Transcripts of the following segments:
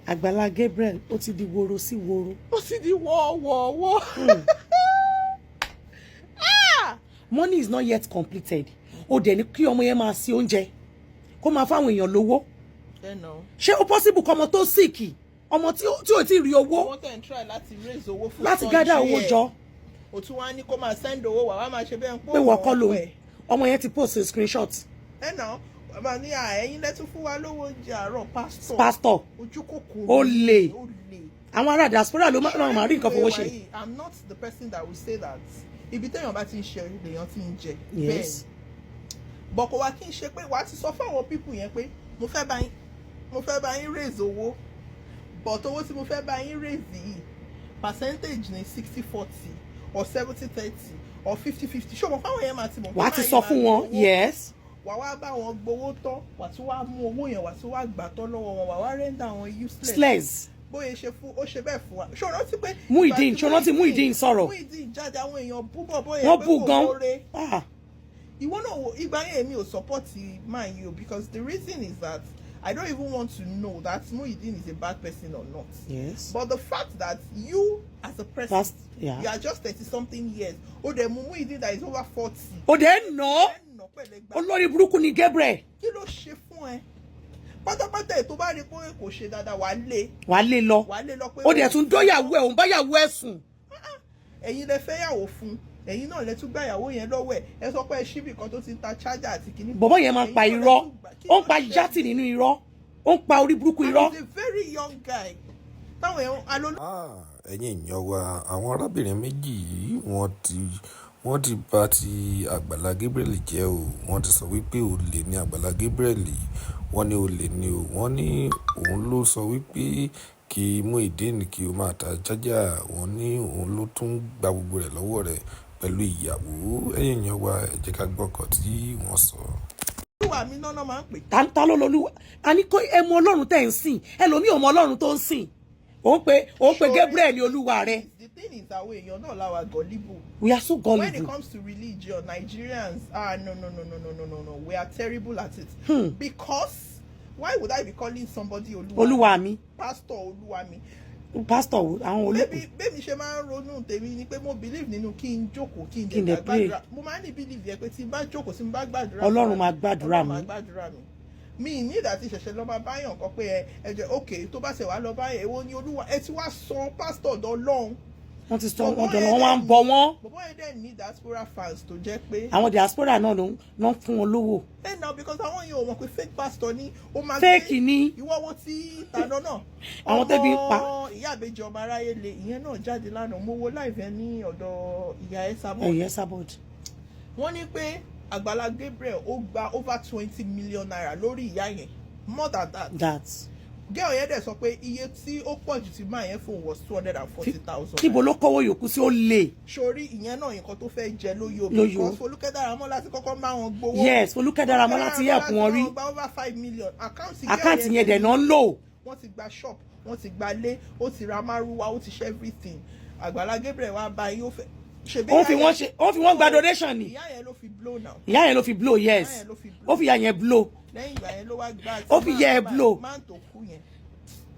Àgbàlá Gabriel, ó ti di woro sí woro. Ó sì di wọ́ọ̀wọ́ọ̀wọ́. Money is not yet completed, ó dẹ̀ ní kí ọmọ yẹn máa ṣe oúnjẹ, kó máa fáwọn èèyàn lówó. Ẹ nà. Ṣé ó possible kọ́ ọmọ tó sick, ọmọ tí ò tí ì rí owó Wọ́n tẹ̀ ń try láti raise owó fún láti gather owó surgery ẹ̀. jọ? Ó tún wá ní kó máa send owó wá, wá máa ṣe bẹ́ẹ̀ ń pò Pé wọ́n kọ́ lòun ẹ̀. Ọmọ yẹn ti post a screenshot. Ẹ nà, bàbá ní à, ẹ̀yin lẹ́tún fún wa lówó oúnjẹ àárọ̀, pásítọ̀. Pastor. Ojú kòkòrò. Ó lè. Ó lè. Àwọn ará diaspora ló máa rí nǹkan fowó ṣe. I'm not the person that will say that ibi téèyàn bá ti ń ṣe lèèyàn ti ń jẹ. Bẹ́ẹ̀ni, but kò wá kí n ṣe pé wàá ti sọ fún àwọn people yẹn pé mo fẹ́ bá yín raise owó, but owó tí mo fẹ́ bá yín raise yìí, percentage ní 60-40 or 70-30 or 50-50. Ṣé o mọ̀ fáwọn yẹn máa ti mọ̀ pé Wàá ti báyìí sọ máa fún wọn. gbowó? Yes. Wà wá bá wọn gbowó tán, wà tún wá mú owó yẹn, wà tún wá gbà tán lọ́wọ́ wọn, wà wá render wọn useless. Useless. Bóyá ṣe fún ó ṣe bẹ́ẹ̀ fún wa. Ṣé o rántí pé Muyideen, ìgbà tí ṣé o rántí Muyideen sọ̀rọ̀? Muyideen jáde, àwọn èèyàn bú bọ̀bọ̀ yẹn Wọ́n pé bú kò gan. lóore. Ah. Ìwọ náà wo ìgbà yẹn, èmi ò support man yìí o, because the reason is that I don't even want to know that Muyideen is a bad person or not. But the fact that you as a person, you are just 30 something years, o dẹ̀ mú Muyideen that is over 40. Ó dẹ̀ ń nà án. Ẹ̀ nà pẹ̀lẹ́gbà. Olórí burúkú ni Gabriel. Kí ló ṣe fún ẹ pátápátá? Ètò bá rí pé kò ṣe dáadáa, wàá lé. Wàá lé lọ. Wàá lé lọ pé Ó dẹ̀ tún dóyàwó ẹ̀, òun báyàwó ẹ̀ sùn. Ẹ̀yin lẹ fẹ́ yàwó fún, ẹ̀yin náà lẹ tún gbà yàwó yẹn lọ́wọ́ ẹ̀. Ẹ sọ pé ẹ ṣíbì kan tó ti ń ta charger àti kìíní. Bọ̀bọ̀ yẹn máa ń pa Ẹ̀yin náà lẹ irọ́. tún gbà. Kí Ó ń ló pa ṣẹlẹ̀? yátì nínú irọ́, ó ń pa orí burúkú irọ́. And he's a very young guy táwọn èèyàn alólù. Ah, ẹ̀yin èèyàn wa, àwọn arábìnrin méjì yìí, wọ́n ti bà ti Àgbàlá Gabriel jẹ́ o. Wọ́n ti sọ wípé olè ní Àgbàlá Gabriel. Wọ́n ní olè ní o. Wọ́n ní òun ló sọ wípé kí Muyideen kí ó máa ta charger. Wọ́n ní òun ló tún gba gbogbo rẹ̀ lọ́wọ́ rẹ̀ pẹ̀lú ìyàwó. Ẹ̀yin èèyàn wa, ẹ jẹ́ ká gbọ́ nǹkan tí wọ́n sọ. Olúwa mi náà máa ń pè. Ta ló lolúwa? A ní kó ẹ mọ Ọlọ́run tẹ̀ ń sìn. Ẹlòmíì ò mọ Ọlọ́run tó ń sìn. Ó ń pe Gabriel ní olúwa rẹ. The thing is, àwọn èèyàn náà làwà gullible. We are so When it gullible. comes to religion, Nigerians, ah, no, no, no, no, no, no, no, no, we are terrible at it. Because why would I be calling somebody Olúwa? Olúwa mi. Pastor Olúwa mi. Pastor wo? Àwọn olókùn. Bẹ́ẹ̀mi ṣe máa ń ronú tèmi ni pé mo believe nínú kí n jókòó, kí n Kí n dẹ̀ dẹ̀ pray. gbàdúrà. Mo máa ń ní believe yẹn pé tí n bá jókòó, tí n bá gbàdúrà, Ọlọ́run máa gbàdúrà Ọlọ́run mi. máa gbàdúrà mi. Mi ní ìdá tí ṣẹ̀ṣẹ̀ lọ máa báyàn kan pé ẹ jẹ́ ok, tó bá ṣe wá lọ báyàn, èwo ni Olúwa? Ẹ ti wá sọ pásítọ̀ dọ́lọ́run. Wọ́n ti sọ wọ́n dọ̀nà, wọ́n wá ń bọ wọ́n. Bọ̀bọ́ yẹn dẹ̀ ní diaspora fans tó jẹ́ pé Àwọn diaspora náà ló ń fún wọn lówó. Ẹ now, because àwọn yẹn ò mọ̀ pé fake pastor ni ó máa Fake gbé. ni. Ìwọ wo tí tàná náà? Àwọn tẹ́bi ń pa. Ọmọ ìyá àbèjì, ọmọ aráyé le, ìyẹn náà jáde lánàá. Mo wo live ẹ ní ọ̀dọ̀ ìyá ẹ sábọ̀. Ẹ̀yẹ sábọ̀d. Wọ́n ní pé Àgbàlá Gabriel, ó gba over ₦20 million lórí ìyá yẹn, more than that. That. Girl yẹn dẹ̀ sọ pé iye tí ó pọ̀ jù tí máa yẹn fún was 240,000. Níbo ló kọ́wọ́ yòókù sí? Ó lè. Sórí ìyẹn náà, nǹkan tó fẹ́ jẹ ló yó. Ló yó. Because Folúkẹ́ Dáramọ́lá ti kọ́kọ́ máa wọn gbowó. Yes, Folúkẹ́ Dáramọ́lá ti help wọn rí. Wọ́n gba over 5 million account. Account yẹn dẹ̀ náà ń lò. Wọ́n ti gba shop, wọ́n ti gba ilé, ó ti ra márúwá, ó ti ṣe everything. Àgbàlá Gabriel wá bá yín, ó fẹ́ ṣebí Ó fi ìyá wọ́n yẹn- ṣe, ó fi wọ́n gba donation ni. Ìyá yẹn ló fi blow now. Ìyá yẹn ló fi blow, yes. Ìyá yẹn ló fi blow. Ó fi ìyá yẹn blow. Lẹ́yìn ìgbà yẹn ló wá gbá. Ó fi yẹ ẹ blow. Máà tó kú yẹn,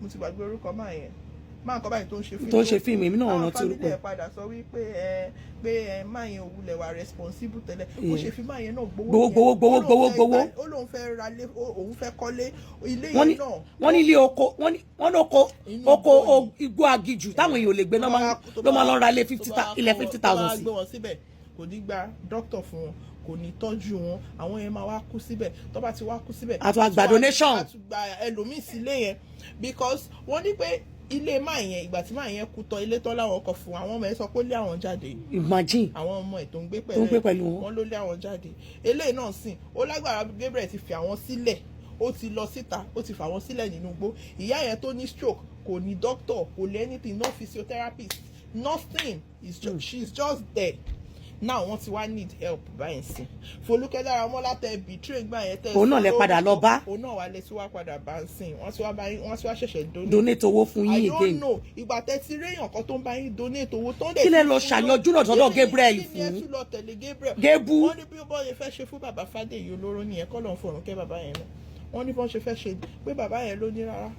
mo ti gbàgbé orúkọ máa yẹn, máa kọ́ báyìí tó ń ṣe fíìmù. Tó ń ṣe fíìmù, èmi náà Àwọn rántí orúkọ family ẹ̀. ẹ̀ padà sọ wípé ẹ pé ẹ máa yẹn òwúlẹ̀ wà responsible tẹ́lẹ̀. Ó ṣe fi máa yẹn náà gbowó Gbowó, yẹn. gbowó, gbowó, Ó lóun gbowó, fẹ́ gbowó. ó lóun fẹ́ ralé, òun fẹ́ kọ́lé ilé Wọ́n ní yẹn náà. Wọ́n ní ilé oko, wọ́n ní oko Inú oko igbó ni. igbó agijù táwọn èèyàn ò lè gbé náà ló máa lọ ra ilé fifty Tó bá ilẹ̀ kó 50,000 tó bá sí. gbé wọn síbẹ̀, kò ní gba doctor fún wọn, kò ní tọ́jú wọn. Àwọn yẹn máa wá kú síbẹ̀. Tó bá ti wá kú síbẹ̀, A tún wá gba donation. A tún gba ẹlòmíì sílé yẹn, because wọ́n ní pé ilé máa yẹn, ìgbà tí máa yẹn kú tán, ilé tán láwọn kọ fún àwọn ọmọ ẹ, sọ pé ó lé àwọn jáde. Imagine. Àwọn ọmọ ẹ̀ tó ń gbé Tó ń gbé pẹ̀lú wọn. Wọn ló lé àwọn jáde. Eléyìí náà sìn ó lágbára. Gabriel ti fi àwọn sílẹ̀, ó ti lọ síta, ó ti fà wọ́n sílẹ̀ nínú igbó. Ìyá yẹn tó ní stroke, kò ní doctor, kò lè anything, no physiotherapist, nothing. It's just, she's just there now. Wọ́n ti wá need help báyìí sí. Folúkẹ́ Dáramọ́lá tẹ betray gbà yẹn tẹ Òun náà lẹ padà lọ bá. Òun náà wà lẹ tí wàá padà bá ń sìn. Wọ́n ti wá bá yín, wọ́n ti wá ṣẹ̀ṣẹ̀ donate. Donate owó fún I yín don't again. know. Ìgbà tẹ ti réyàn kan tó ń bá yín donate owó tó ń dẹ̀ Kí lẹ ti lọ fún ṣàyọjú náà sọ́dọ̀ Gabriel Kí ni ẹ fún? tún lọ tẹ̀lé Gabriel? Gébú. Wọ́n ní bí bọ́ ṣe fẹ́ ṣe fún bàbá Fádèyí olóró nìyẹn, kọ́ ló ń fọ̀rùn kẹ́ bàbá yẹn náà. Wọ́n ní bọ́n ṣe fẹ́ ṣe pé bàbá yẹn ló ní rárá.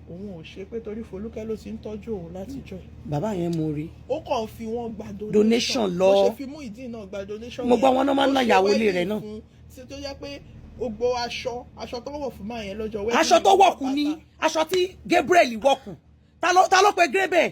Òun ò ṣe pé torí Folúkẹ́ ló ti ń tọ́jú òun látijọ́ yìí. Bàbá yẹn mú rí. Ó kàn fi wọ́n gba Donation lọ. Ó ṣe fi Muyideen náà gba donation Mo gbọ́ yẹn. wọn náà máa ń Ó ná ṣe ìyàwó ilé wedding rẹ̀ náà. fún, tí tó jẹ́ pé gbogbo aṣọ tó wọ̀ fún máa yẹn lọ́jọ́ wedding Aṣọ tó yẹn wọ̀kù ni bàtà. Aṣọ tí Gabriel wọ̀kù. Ta ló pe Gabriel?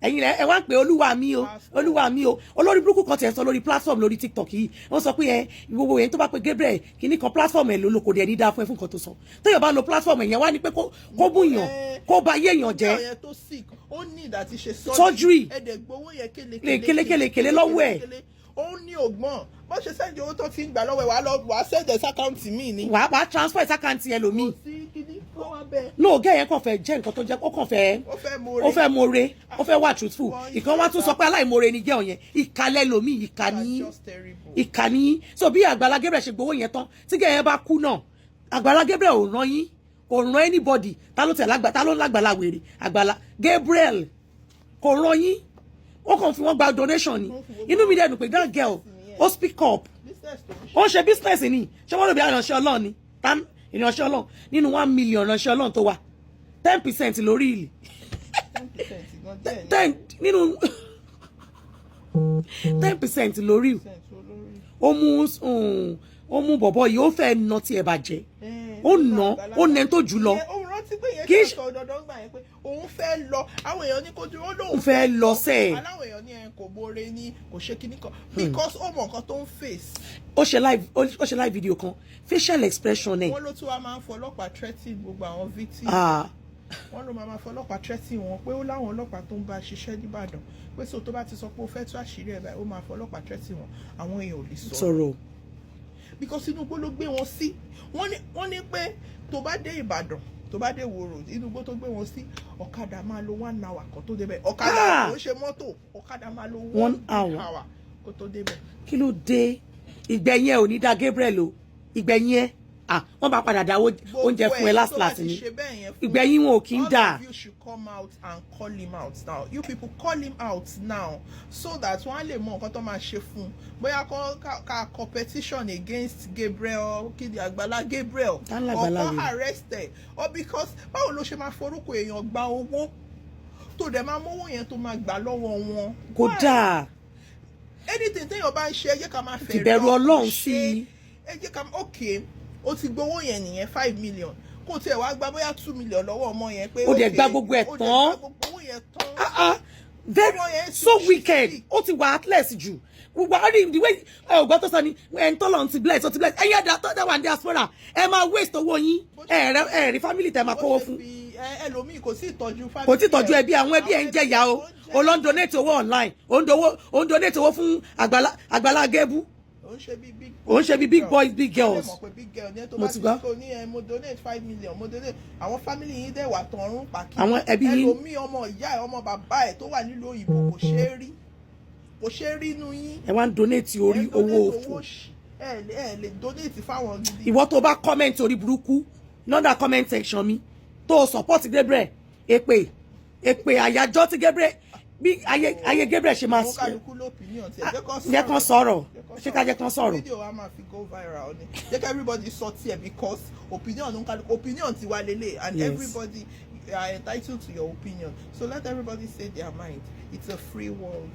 Ẹ̀yin rẹ̀ ẹ wá ń pè olúwa mi o, Pastor. olúwa mi o. Olórí burúkú kan tiẹ̀ sọ lórí platform lórí TikTok yìí, wọ́n sọ pé ẹ gbogbo yẹn tó bá pe Gabriel kìíní kan, platform ẹ̀ ló ló kò dẹ̀ ní dáa fún ẹ fún nǹkan tó sọ. Téèyàn bá lo platform ẹ̀yẹn wá ní pé kó búyàn, kó ba ayé èèyàn jẹ́. Ìyá yẹn tó sick, ó ní ìdá ti ṣe Surgery. Ẹ dẹ̀ gbowó yẹn Lè kéle kéle kéle lọ́wọ́ ẹ̀. Ó ní ògbọ́n bó ṣe send owó tó ti ń gbà lọ́wọ́ ẹ̀, wàá lọ wàá send ẹ̀ sí account míì ni. Wàá transfer sí account ẹlòmíì. Kò sí kíní kó wá bẹ́ẹ̀. No, ọ̀gá yẹn kàn fẹ́ jẹ́ nǹkan tó jẹ́, ó kàn fẹ́ Ó fẹ́ more. Ó fẹ́ more, ó fẹ́ wà truthful. Wọ́n Ìkan wá tún sọ pé aláìmoore ni jẹ́ òyìn ìkàlẹ̀ lomi ìkà ní That's just terrible. ìkà ní. So bí Àgbàlá Gabriel ṣe gbowó yẹn tán, tí gẹ̀yẹ́ bá kú náà, Àgbàlá Gabriel ò ràn yín, kò ràn anybody. Ta ló tẹ̀ lágbà? Ta ló ń lágbàlá wèrè? Àgbàlá Gabriel kò ràn yín, ó kàn fi wọ́n gba donation ni. Inú mi dẹ̀ dùn pé that girl, ó speak up. Business tó ń ṣe. Ó ń ṣe business ni. Ṣé wọ́n rò bí ìránṣẹ́ Ọlọ́run ni? Ta ìránṣẹ́ Ọlọ́run nínú 1 million ìránṣẹ́ Ọlọ́run tó wà, 10% lórí ìlì. 10% gan díẹ̀ ní. 10 nínú 10% lórí. Percent olórí. Ó mú bọ̀bọ̀ yìí, ó fẹ́ nà tiẹ̀ bàjẹ́. Ó nà, ó nà ẹni tó jù lọ. Ìyẹn, ó rántí pé yẹn Kì í ṣe sọ dandan gbà yẹn pé òun fẹ́ lọ, àwọn èèyàn ní kó dúró, ó lóun Ó fẹ́ lọ sẹ́ẹ̀. Aláwọ̀ èèyàn ní ẹ kò bóore ní kò ṣe kíní kan because ó mọ nǹkan tó ń face. Ó ṣe live video kan, facial expression ẹ̀. Wọ́n ló tún wá máa ń fọlọ́pàá threatening gbogbo àwọn victims. Ah. Wọ́n ló máa fọlọ́pàá threatening wọn pé ó láwọn ọlọ́pàá tó ń bá a ṣiṣẹ́ nìbàdàn, pé so tó bá ti sọ pé ó fẹ́ tú àṣírí ẹ̀ báyìí, ó máa fọlọ́pàá threatening wọn, àwọn èèyàn ò lè sọ̀rọ̀. Sọ̀rọ̀. Because inú igbó ló gbé wọn sí. Wọ́n ní pé tó bá dé Ìbàdàn, tó bá dé Ìwó Road, inú igbó tó gbé wọn sí, ọ̀kadà máa lo one hour kó tó débẹ̀. Ọ̀kadà, Ah! kò ń ṣe mọ́tò, ọ̀kadà máa lo One hour. Hour kó tó débẹ̀. Kí ló dé? Ìgbẹ̀yìn ẹ̀ ò ní dá Gabriel o. Ìgbẹ̀yìn ẹ̀, ah, wọ́n bá padà dáwó oúnjẹ fún ẹ last last ni. Ìgbẹ̀yìn wọn ò kí ń dà. All of you should come out and call him out now. You people, call him out now so that wọ́n á lè mọ nǹkan tó máa ṣe fún un, bóyá kọ́ ká competition against Gabriel, kí ni, Àgbàlá Gabriel, Ta ń or l'Àgbàlá kọ́ wèrè? arrest ẹ̀, or because báwo ló ṣe máa forúkọ èèyàn gba owó tó dẹ̀ máa mówó yẹn tó máa gbà lọ́wọ́ wọn? Kò Why? dáa. Anything téèyàn bá ń ṣe, ẹ jẹ́ ká máa fẹ̀rí Fìbẹ̀rù ọkàn Ọlọ́run ṣe. sí i. Ẹ jẹ́ ká, ok, ó ti gbowó yẹn nìyẹn, 5 million, kó tiẹ̀ wá gba bóyá 2 million lọ́wọ́ ọmọ yẹn pé Ó dẹ̀ ok, gba gbogbo ẹ̀ ó dẹ̀ tán. gba gbogbo owó yẹn tán. Ah ah, very Ọmọ yẹn ti so ṣí wicked. sí. Ó ti wà heartless jù. Gbogbo àárín the way ẹ ò gbọ́ tó sọ ni ẹ̀ ń tọ́lọ̀ ti bless, ó ti bless ẹ̀yin ẹ̀dá tó wà ní diaspora, ẹ máa waste owó yín, ẹ rẹ ẹ rí family tẹ máa Bó kówó ṣe fún. fi ẹlòmíì kò sí ìtọ́jú family. Kò tí tọ́jú ẹ̀. ẹbí, àwọn ẹbí ẹ̀ ń jẹ ìyá o. Àwọn Ó lọ ń donate owó online, ó ń donate owó fún Àgbàlá Gébú. Ó ń ṣe bí big Ó ń ṣe bí big boys, big Ó lè girls. mọ̀ pé big girl ní ẹ tó Mo bá ti ti gbọ́. kó ní ẹ mo donate 5 million, mo donate, àwọn family yín dẹ̀ wà tọ̀run pàkí. Àwọn ẹbí yín- Ẹlòmíì, ọmọ ìyá ẹ, ọmọ bàbá ẹ tó wà nílùú òyìnbó kò ṣeé rí, kò ṣeé rí inú yín. Ẹ wá ń donate orí Ẹ donate owó òfò. Òṣì. Ẹ lè donate fáwọn gidi. Ìwọ tó bá comment orí burúkú lọ́dà comment section mi, tó o support Gabriel, èpè èpè àyájọ́ tí Gabriel, bí ayé Gabriel ṣe máa Àwọn ṣe. kálukú l'opinion tiẹ̀, jẹ́ kán. Jẹ́ kán sọ̀rọ̀. Ṣé ká jẹ́ kán sọ̀rọ̀? Fídíò wa máa fi go viral ni. Jẹ́ kí everybody sọ tiẹ̀ because opinion ló ń kálukú, opinion tiwa lélẹ̀, and everybody are entitled to your opinion, so let everybody say their mind. It's a free world.